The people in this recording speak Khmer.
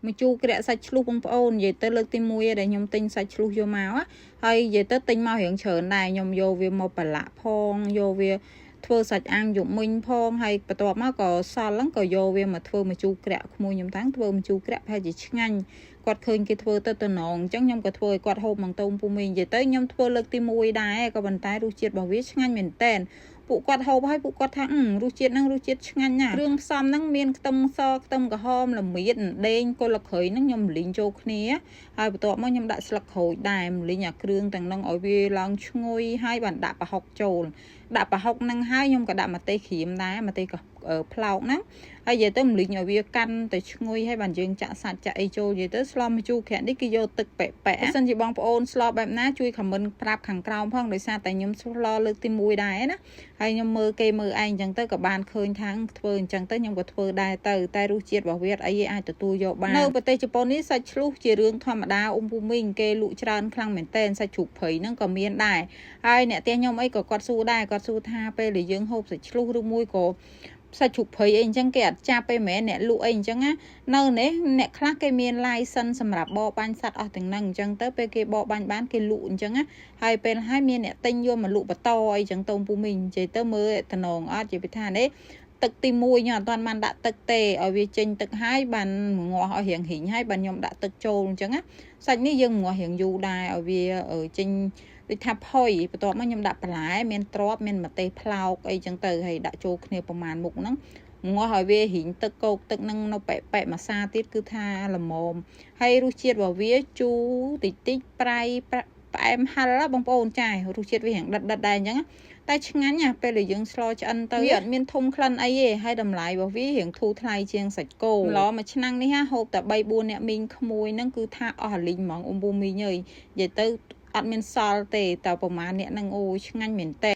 ម្ជូរក្រាក់សាច់ឆ្លុះបងប្អូននិយាយទៅលើកទី1ដែលខ្ញុំទិញសាច់ឆ្លុះយកមកហើយនិយាយទៅទិញមករៀងច្រើនដែរខ្ញុំយកវាមកប្រឡាក់ផងយកវាធ្វើសាច់អាំងយប់មិញផងហើយបន្ទាប់មកក៏សល់ហ្នឹងក៏យកវាមកធ្វើម្ជូរក្រាក់ក្មួយខ្ញុំតាំងធ្វើម្ជូរក្រាក់ប្រហែលជាឆ្ងាញ់គាត់ឃើញគេធ្វើទៅតំណងអញ្ចឹងខ្ញុំក៏ធ្វើឲ្យគាត់ហូបមកតូមពូមីងនិយាយទៅខ្ញុំធ្វើលើកទី1ដែរក៏ប៉ុន្តែរសជាតិរបស់វាឆ្ងាញ់មែនតើពួកគាត់ហូបហើយពួកគាត់ថារសជាតិហ្នឹងរសជាតិឆ្ងាញ់ណាស់គ្រឿងផ្សំហ្នឹងមានខ្ទឹមសខ្ទឹមក្រហមល្មៀតដេងគល់ក្រូយហ្នឹងខ្ញុំលីងចូលគ្នាហើយបន្ទាប់មកខ្ញុំដាក់ស្លឹកក្រូចដែរលីងអាគ្រឿងទាំងហ្នឹងឲ្យវាឡើងឈ្ងុយហើយបានដាក់ប្រហុកចូលដាក់ប្រហុកហ្នឹងហើយខ្ញុំក៏ដាក់ម្ទេសក្រៀមដែរម្ទេសផ្លោកហ្នឹងហើយនិយាយទៅមលីងឲ្យវាកាន់តែឈ្ងុយហើយបានយើងចាក់សាច់ចាក់អីចូលនិយាយទៅស្លម្ជូរក្រាក់នេះគេយកទឹកប៉ែប៉ែបើសិនជាបងប្អូនស្លបែបណាជួយ comment ប្រាប់ខាងក្រោមផងដោយសារតែខ្ញុំស្លលើកទី1ដែរណាហើយខ្ញុំមើលគេមើលឯងអញ្ចឹងទៅក៏បានឃើញថាធ្វើអញ្ចឹងទៅខ្ញុំក៏ធ្វើដែរទៅតែរសជាតិរបស់វាអីអាចទទួលយកបាននៅប្រទេសជប៉ុននេះសាច់ឆ្លុះជារឿងធម្មតាអ៊ំពូមីងគេលក់ច្រើនខ្លាំងមែនទែនសាច់ជ្រូកព្រៃហ្នឹងក៏មានដែរហើយអ្នកផ្ទះខ្ញុំអីក៏គាត់សួរដែរគាត់សួរថាពេលដែលយើងហូបសាច់ឆ្លុះឬមួយក៏សាច់ជ្រូកព្រៃអីអញ្ចឹងគេអត់ចាប់ទេមែនអ្នកលក់អីអញ្ចឹងណានៅនេះអ្នកខ្លះគេមាន license សម្រាប់បរបាញ់សត្វអស់ទាំងហ្នឹងអញ្ចឹងទៅពេលគេបរបាញ់បានគេលក់អញ្ចឹងណាហើយពេលហើយមានអ្នកទិញយកមកលក់បន្តអីចឹងទៅពូមីងនិយាយទៅមើលតំណងអត់ជាពិថានេះទឹកទី1ខ្ញុំអត់ទាន់បានដាក់ទឹកទេឲ្យវាចេញទឹកហើយបានងាស់ឲ្យរៀងរីងហើយបានខ្ញុំដាក់ទឹកចូលអញ្ចឹងណាសាច់នេះយើងងាស់រៀងយូរដែរឲ្យវាចេញដូចថាផុយបន្ទាប់មកខ្ញុំដាក់បន្លែមានទ្របមានម្ទេសផ្លោកអីចឹងទៅហើយដាក់ចូលគ្នាប្រមាណមុខហ្នឹងងាស់ឲ្យវារីងទឹកកោកទឹកហ្នឹងនៅប៉ែប៉ែមួយសាទៀតគឺថាល្មមហើយរសជាតិរបស់វាជូរតិចតិចប្រៃផ្អែមហឹរបងប្អូនចារសជាតិវារៀងដិតដិតដែរអញ្ចឹងតែឆ្ងាញ់ណាពេលដែលយើងស្លឆ្អិនទៅវាអត់មានធំក្លិនអីទេហើយតម្លៃរបស់វារៀងធូរថ្លៃជាងសាច់គោឡមួយឆ្នាំងនេះហូបតែ3 4អ្នកមីងក្មួយហ្នឹងគឺថាអស់អាលីងហ្មងអ៊ំពូមីងអើយនិយាយទៅអត់មានសល់ទេតែប្រហែលអ្នកហ្នឹងអូឆ្ងាញ់មែនតើ។